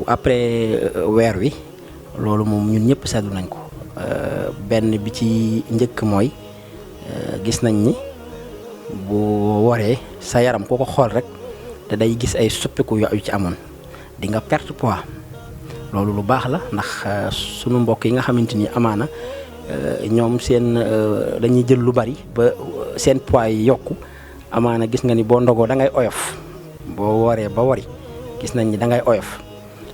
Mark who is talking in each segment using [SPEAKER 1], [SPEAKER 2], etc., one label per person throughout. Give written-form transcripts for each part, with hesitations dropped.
[SPEAKER 1] après weer wi loolu moom ñun ñëpp seetlu nañ ko benn bi ci njëkk mooy gis nañ ni bu waree sa yaram koo ko xool rek te day gis ay soppiku yu ci amoon di nga perte poids loolu lu baax la ndax sunu mbokk yi nga xamante ni amaana ñoom seen dañuy jël lu bari ba seen poids yi yokku amaana gis nga ni boo ndogoo da ngay oyof boo waree ba wari gis nañ ni da ngay oyof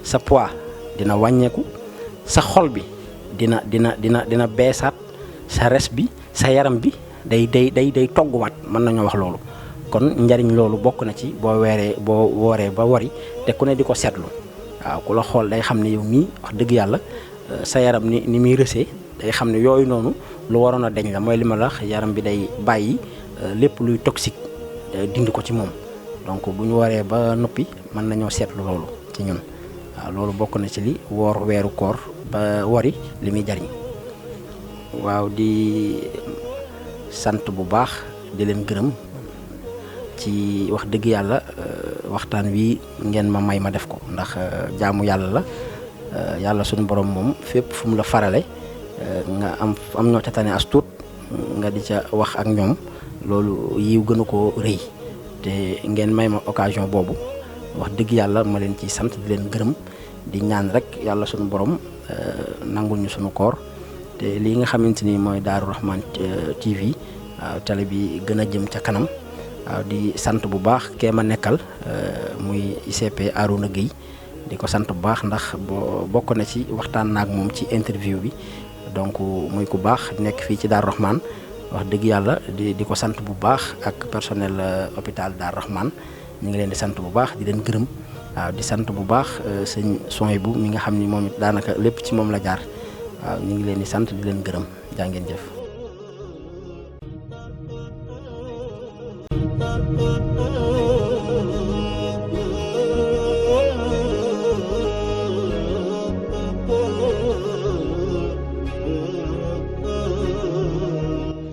[SPEAKER 1] sa poids dina wàññeeku sa xol bi dina beesaat sa res bi sa yaram bi day togguwaat mën nañoo wax loolu kon njariñ loolu bokk na ci boo wooree ba wari te ku ne di ko seetlu waaw ku la xool day xam ne yow mii wax dëgg yàlla sa yaram ni muy rësee day xam ne yooyu noonu lu waroon a deñ la mooy li ma la wax yaram bi day bàyyi lépp luy toxique dindi ko ci moom donc bu ñu waree ba noppi mën nañoo seetlu loolu ci ñun waaw loolu bokk na ci li woor weeru koor ba wari li muy jariñ waaw di sant bu baax di leen gërëm ci wax dëgg yàlla waxtaan wi ngeen ma may ma def ko ndax jaamu yàlla la yàlla suñu borom moom fépp fu mu la farale nga am ñoo ca tane as tuut nga di ca wax ak ñoom loolu yiw gënu ko rëy te ngeen may ma occasion boobu wax dëgg yàlla ma leen ci sant di leen gërëm di ñaan rek yàlla suñu borom nangul ñu suñu koor te lii nga xamante ni mooy Darou Rahmane TV waaw télé bi gën a jëm ca kanam waaw di sant bu baax kee ma nekkal muy ICP Arouna Gueye di ko sant bu baax ndax bokk na ci waxtaan naak moom ci interview bi donc muy ku baax nekk fii ci Darou Rahmane wax dëgg yàlla di ko sant bu baax ak personnel hôpital Darou Rahmane ñu ngi leen di sant bu baax di leen gërëm waaw di sant bu baax sëñ Sohaibou mi nga xam ni moom it daanaka lépp ci moom la jaar waaw ñu ngi leen di sant di leen gërëm jaa ngeen jëf.